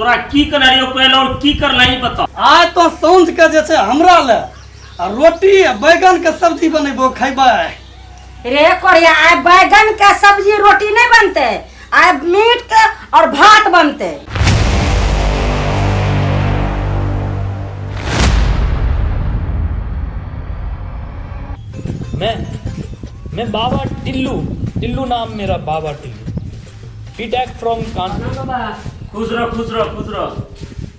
तोरा की करना रहियो पहले और की करना ही बताओ। आइ तो साँझ के जे छै हमरा ले आ रोटी आ बैगन के सब्जी बनेबो खैबै। रे कोरिया, आइ बैगन के सब्जी रोटी नहीं बनते, आइ मीट के और भात बनते। मैं बाबा टिल्लू, टिल्लू नाम मेरा, बाबा टिल्लू बीटेक फ्रॉम कानपुर। खुश रह, खुश रह, खुश रह।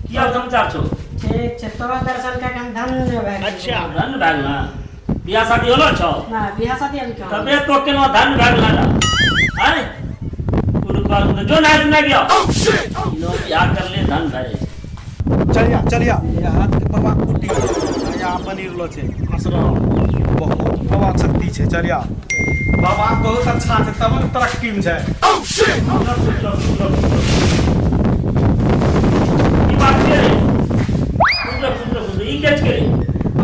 की हाल समाचार छौ? ठीक छै, तोरा दर्शन कऽ के हम धन्य भए गेलियौ। अच्छा, धन्य भए गेल। बियाह शादी होलो छौ? ना, बियाह शादी अभी कहाँ। तबे तो केना धन्य भए गेल ना? आय कोनो बात नहीं, जो नाच ना गया नो बियाह कर ले, धन भए जाइ छै। चलिया चलिया, ये हाथ के बाबा कुटी यहाँ बनी रहलो छै आश्रम, बहुत बाबा शक्ति छै। चलिया, बाबा बहुत अच्छा छै, तब ने तरक्की में छै। की बात छै रे? खुश रह, खुश रह, खुश रह। ई के छै रे?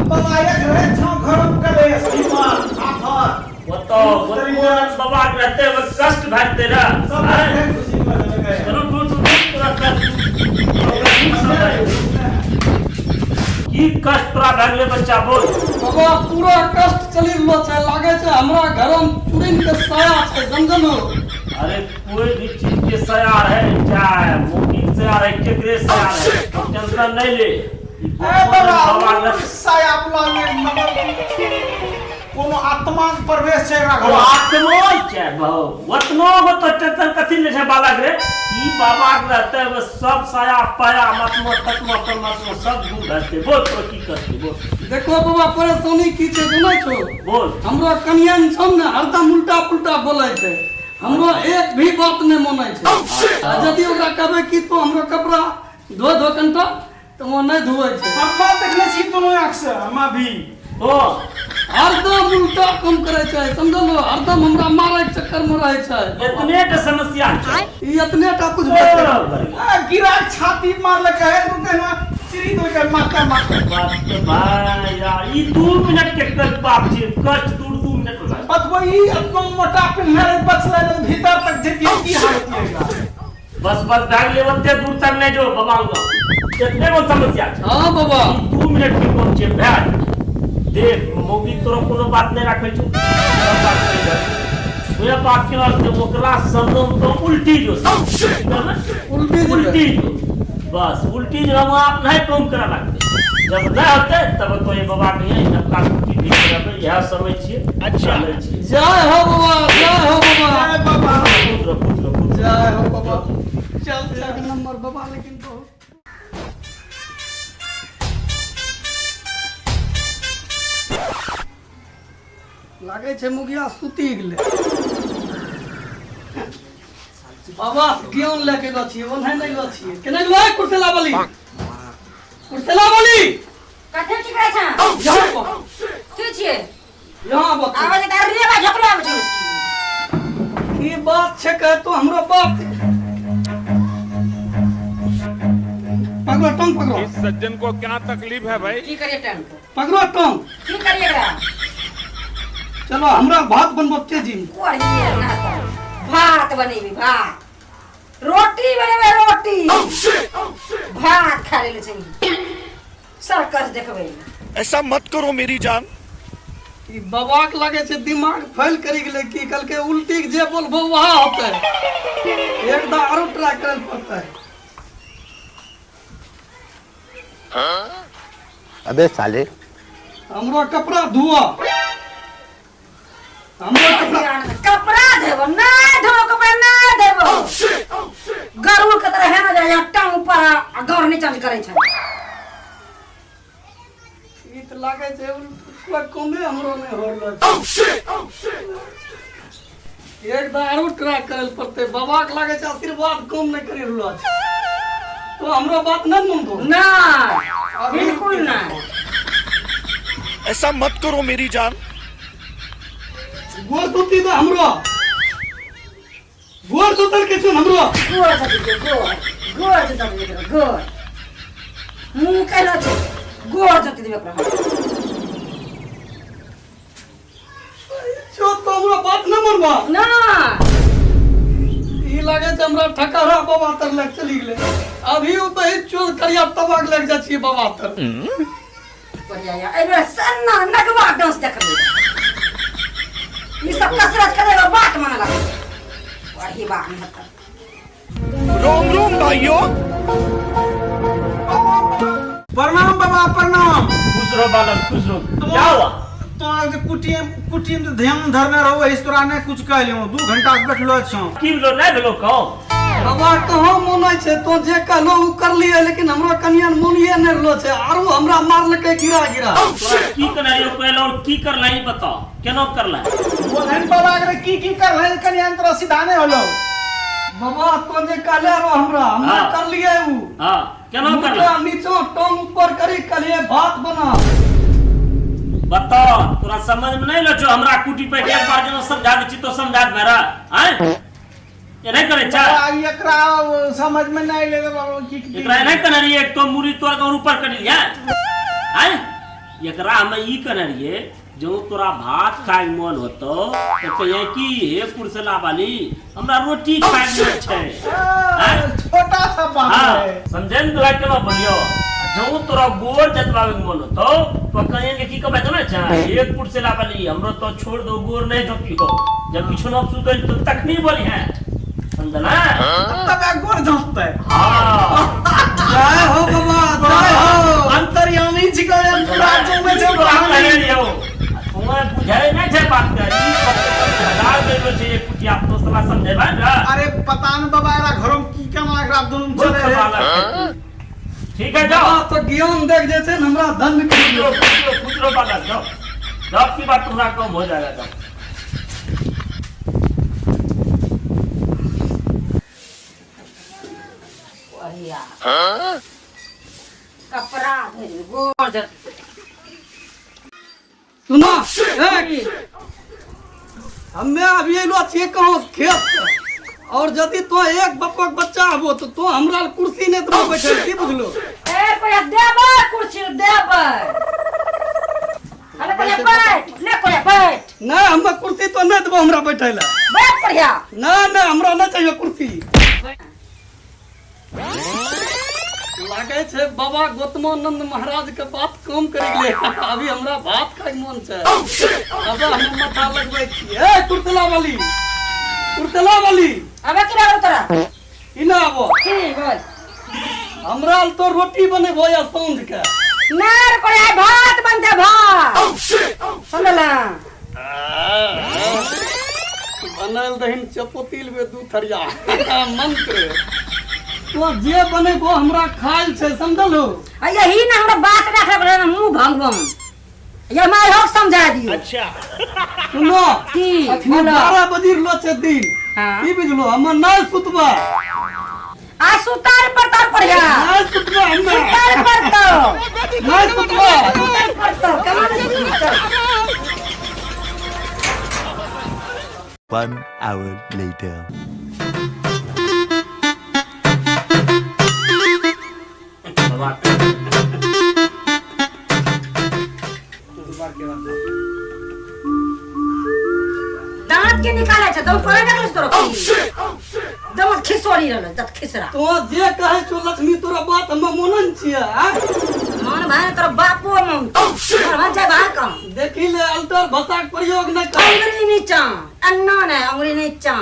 बाबा एक रहे छौ घर में कलेश बीमार आफत। ओतऽ ओतबो बाबा के रहते हुए कष्ट भए जेतै रे। सब आँय? रहे खुशी में रहै। चलू, उठू, उठू, तोरा कष्ट की कष्ट तोरा भए गेलै बच्चा, बोल। बाबा पूरा कष्ट चलि रहलो छै, लागै छै हमरा घर में चुड़ैल के साया छै, समझलो? अरे कोई भी चीज के साया रहे, चाहे मोगी के साया रहे, केकरे साया रहे, तो टेंशन नहीं ले। ए बाबा, बाबा के साया अपना में मतलब कोनो आत्मा के प्रवेश छै एकरा घर। आत्मो छै बहु ओतनो गो तो टेंशन कथी ले छै बाबा के रे? ई बाबा के रहते हुए सब साया पाया आत्मा तत्मा परमात्मा सब दूर रहते। बोल तो की करते, बोल। देखो बाबा, परेशानी की छै जानै छौ? बोल। हमरो कनियन छौ ने, हरदम उल्टा पुल्टा बोलै छै, हमरो एक भी बात नहि मानै छै। आ यदि ओकरा कहबै कि तो हमरो कपड़ा धो धो कनिटा, तऽ ओ नहि धोए छै। हम्मा देखले छी दुनू आँख से, हम्मा भी ओ हरदम उल्टा काम करै छै, समझलो? हरदम हमरा मारै के चक्कर में रहै छै। एतने के समस्या छै। ई एतने टा कुछ बात ओ, बढ़िया। आ, गिरा के छाती मारलकै है, तो कहना चिरी देलकै मारता मारता। बात तो भाई यार, ई 2 मिनट के कष्ट बाप छै, कष्ट दूर 2 मिनट में भाई। बतबो ई अपनो मोटा पिन्हले रहे, बचलै नहीं, भीतर तक जतियै की हालत होइए। बस बस भए गेलै, ओते दूर तक नहि जो बाबा लग। एतने गो समस्या छै। हाँ बाबा। ई 2 मिनट के काम छै, भए गेलै। देख मौगी तोरा कोनो बात नहि राखै छौ, सब बात सही भए गेलै। उएह बात केना जे ओकरा संगम तो उल्टी जो उल्टी जेबै। उल्टी जो बस उल्टी जो हम आप नहीं काम करे लगतै, जब नहि होतै तब तो ये बाबा के यहाँ नवका कुटी भी करबै, इएह समय छियै। अच्छा। चलै छियै। जय हो बाबा, जय हो बाबा। जय बाबा। खुश रह, खुश रह, खुश रह। जय हो बाबा। चल चल। एक नंबर बाबा, लेकिन बहुत लागै छै मुगिया सुति गेलै। बाबा से ज्ञान लए के गेल छियै, ओनाहि नहि गेल छियै। केना गेलै कुर्सेला वाली, कुर्सेला वाली? कथी चिकरै छ? यहाँ पर। की छियै? यहाँ पर। आबै छै तऽ रेबा झोकलो आबै छै। की बात छै कह तो हमरो बात। पकड़ो टंग, पकड़ो। इस सज्जन को क्या तकलीफ है भाई? की करिए टंग? पकड़ो टंग। की करिए एकरा? चलो हमरा भात बनबो तेजी में। कोरिए ना तऽ भात बनेबी, भात रोटी बनेबै, रोटी भात खा लेले छै सर्कस देखबै। ऐसा मत करो मेरी जान। ई बाबा के लगे छै दिमाग फैल करी गेलै की, कहलकै उल्टी के जे बोलबो वहाँ होतै। एक दा आरो ट्राई करे पड़तै। अबे साले, हमरो कपड़ा धुआ, हमरो कपड़ा। कपड़ा देबो ना, धो कपड़ा ना देबो। गरुड़ के तरह है ना, जाय टांग ऊपर आ गौर नीचा करै छै। ई तऽ लागै छै कोइ कमे हमरो नहि हो रहल छै। एक बार आरो ट्राई करे लए पड़तै। बाबा के लागै छै आशीर्वाद कम नहि करि रहल छै। तो हमरो बात नहि मानबो? ना, बिल्कुल ना। ऐसा मत करो मेरी जान। गोर धोती दे हमरो, गोर धोतल के छौ हमरो। गोर धोती दे, गोर गोर धोती दे एकरा, गोर मुंह कहलो छै, गोर धोती देबे ओकरा। छो तो हमरो बात नहि मानबो? ना। ई लागै छै हमरा साला ठकहरा बाबा तर लग चली गेलै। अभी ओ बहिन चोर करिया तबाक लग जाइ छियै बाबा तर। बढ़िया या एहि सन्ना नगवा डांस देखबै। ई सब कसरत करे बात माने लागल वही बात नहीं होता। रोम रोम भाइयों। प्रणाम बाबा प्रणाम। खुश रहो बालक, खुश रहो। क्या हुआ? तोरा जे कुटिया कुटिया में ध्यान धरने रहो, इस तोरा ने कुछ कहलियो, 2 घंटा से बैठलो छौ। की भेलो, नहीं भेलो कहो? बाबा कहाँ मोनै छै, तो जे कहलो उ कर लिए, लेकिन हमरो कनियान मोनिए नहीं रहलो छै, आरो हमरा मारलकै गिरा गिरा। तोरा की करना यो कहलो और की करना ई बताओ, केना करला? बोलहन बाबा के की की करला कनियान तोरा सीधा नहीं होलो। बाबा तो जे कहले रहो हमरा, हमरा हाँ। कर लिए उ। हां, केना करला? नीचा टंग ऊपर करी कहलिए भात बना। बताओ तोरा समझ में नहीं लो हमरा कुटी पे एक बार जेना समझा दै छी तो समझा दे मेरा। आय ये नहीं करे चा। बाबा, एकरा समझ में नहीं ले बाबा की की एकरा नहीं करना रहिए, एक तो मुरी तोड़ के ऊपर कर लिया। आय एकरा हम ई करना रहिए, जो तोरा भात खाए के मन होतो तो कहिए कि हे कुर्सला वाली हमरा रोटी खाए के मन छै। आय? छोटा सा बात हाँ, है। समझे न तोरा केना बोलियो? जो तोरा गोर जतवावे के मन होतो तो कहिए कि की कहबै जानै छै, एक कुर्सला वाली हमरो तो छोड़ दो, गोर नहीं जोती हो, जब किछु न सुतल तो तखनी बोली है, समझला? तब एक गोर जोतते। हाँ। जय हो बाबा, जय हो। अंतर्यामी जी का पूरा जो में जो बात कहानी। नहीं हो। तुम्हें बुझाए नहीं छै बात के। ई कम से कम हजार देलो छै एक कुटिया, तो साला समझेबा ना। अरे पता न बाबा एकरा घरों में की केना एकरा दुनू में चले रे। ठीक है जाओ। बाबा तो ज्ञान देख जे छै न हमरा धन्य कर दियो। पूछ लो, पूछ लो बाबा, जाओ। जाओ, की बात तुम्हारा कम हो जाएगा, जाओ। बढ़िया। कपड़ा धोइ गोर जत। सुनो, एक हमे अभी अयलो छियै कहाँ खेत से, और यदि तो एक बपक बच्चा हबो तो तो हमरा कुर्सी नहीं देबो बैठे, की बुझलो? ए कोया देबै कुर्सी देबै। अरे कोया बैठ, ले कोया बैठ। नहीं, हमरा कुर्सी तो नहीं देबो हमरा बैठे ला। बैठ कोया। ना ना, हमरा नहीं चाहिए कुर्सी। लागे छै बाबा गौतमानंद महाराज के बात कम करी गेलै। अभी हमरा भात खाय के मन छै, अब हम माथा लगबै छी। ए कुर्तला वाली, कुर्तला वाली। अबे की लागल तोरा? ई ना आबो। की बोल? हमरा ल तो रोटी बनेबो या साँझ के। ना रे कोया, भात बनते भात। समझला? बनल दहिन चपोती लेबे 2 थरिया। मंत्र तो जे बनेबो हमरा खायल छै, समझल हो? आ यही ना हमरा बात राख रख मुंह भंगबम। ये my हो समझा दियो। अच्छा। सुनो, की? अखनी बोलो। 12 बजी रहलो छै दिन। हाँ। की बुझलो? हम नहीं सुतबा। आ सुतार पर तर पड़िया। नहीं सुतबा हम। सुतार पर तो। नहीं सुतबा। सुतार पर तो। कमाल है, चल। 1 hour later. दांत के निकाले छै, दम कोना निकले तोरा? दम खिसोरी रहलो, दत खिसरा। तो जे कहै छौ लक्ष्मी, तोरा बात हम मोनन छियै, आ? मन भाई तोरा बापो मन। तोरा भाई जाय बाहर कम। देखी ले, अल्टर भाषा के प्रयोग नहि कर। अंगुरी नीचा, अन्ना नै, अंगुरी नीचा।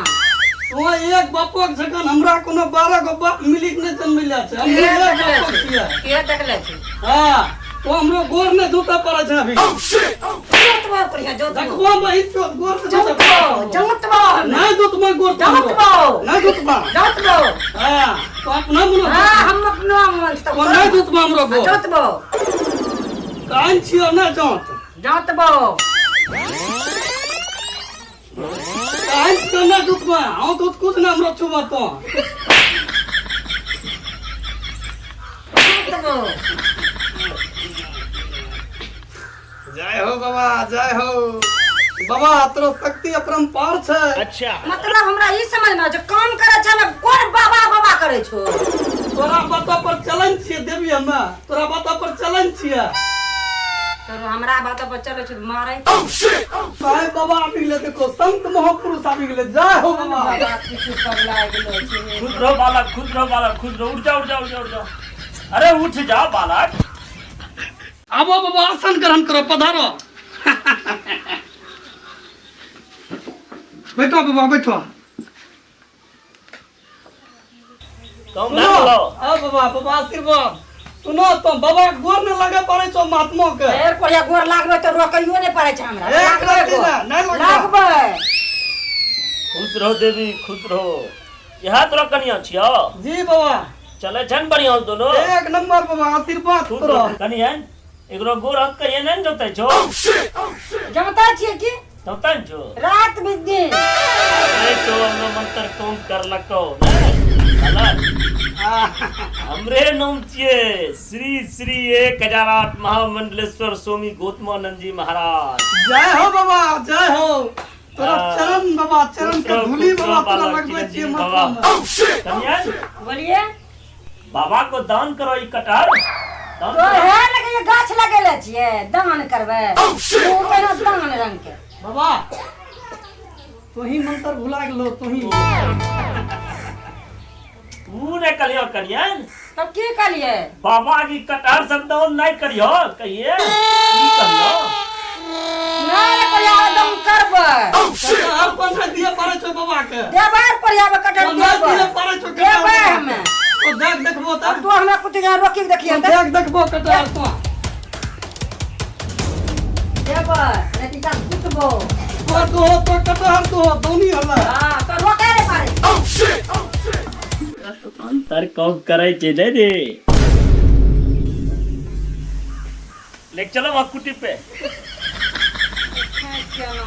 तो एक बापक जखन हमरा कोनो 12 गो बाप मिली के नहि जन्मले छै, हम के एक देखले बापक छै? छियै। के देखले छै? हां, तो हमरो गोर नहि धोतऽ पड़ै छै अभी। जोतबो करिया, जोतबो। देखबो बहिन चोत, गोर से धोतऽ जोतबो, पड़ै। जोतबो। नहि जोतबो गोर से हमरो। जोतबो। नहि जोतबो। जोतबो। हां, तो अपना मन। हां, हम अपना मन से तो नहि जोतबो हमरो गोर। जोतबो। कान छियो ना जोत। जोतबो। कान छियो ना जोतबो। हम तो कुछ ना हमरो छुबो तो। जोतबो। जय हो बाबा, जय हो बाबा, तोरो शक्ति अपरंपार छै। अच्छा। मतलब हमरा ई समझ में जो काम करे छै ने, कोन बाबा बाबा करे छो? तोरा बात पर चलन छियै देवी हमे, तोरा बात पर चलन छियै। तोरो हमरा बात पर चलै छै मारै भाई बाबा आबि गेलै देखो संत महापुरुष आबि गेलै जय हो बाबा बाबा किछु पगला गेलो छै खुश रहो बालक खुश रहो बालक खुश रहो उठ जाओ उठ जाओ उठ जाओ उठ जाओ अरे उठ जाओ बालक आबो बाबा आसन ग्रहण करो पधारो बैठो बाबा बैठो कम सुनो ना बोलो आ बाबा बाबा आशीर्वाद सुनो तो बाबा के गोर न लगे पड़े छो महात्मा के फेर कोरिया गोर लागबै तऽ रोकैयो नहि पड़ै छै हमरा एक लागबै रत्ती गोर। ना, नहि लगबै। लागबै खुश रहो देवी खुश रहो यहाँ तोरा कनिया छियो जी बाबा चले छन बढ़िया से दोनों एक नंबर बाबा आशीर्वाद खुश तोरा रहो कनिया एकरो गोर हाथ कहिए नहीं जोते छो जमता छियै की जोते न छो रात बीत दिन अरे तो हमरो मंत्र कौन कर लको ने बालक हमरे नाम छियै श्री श्री 1008 महामंडलेश्वर स्वामी गौतमानंद जी महाराज जय हो बाबा जय हो तोरा हाँ। चरण बाबा चरण के खुश रहो, धूली खुश बाबा रहो तोरा बालक, लगबै छियै चिरंजीवी माथा बाबा। में कन्या बोलिए बाबा को दान करो ई कटहर दान तो करो। हे लगे गाछ लगेले छियै दान करबै ओ केना दान रंग के बाबा तोही मंत्र भुला गेलो तोही तू ने कलियो कन्या तब की कहलियै बाबा की कटहर सब दान नहीं करियो कहिए की कहियो नहि रे कोरिया दान करबै कटहर कोन नहीं दिए पड़े छो बाबा के देबै कोरिया कटहर कोन नहीं देबै दिए पड़े छो देबै हमे तो देख देखबो अब तब तू हमरा कुछ रोकी के देखिए तो देख देखबो कटहर तो देबै नहीं तो कुटबो तो तो तो कटहर तो दौनी होला हां तो रोके रे पारे तर कौन करे छे ने रे ले चलो वहाँ कुटी पे केना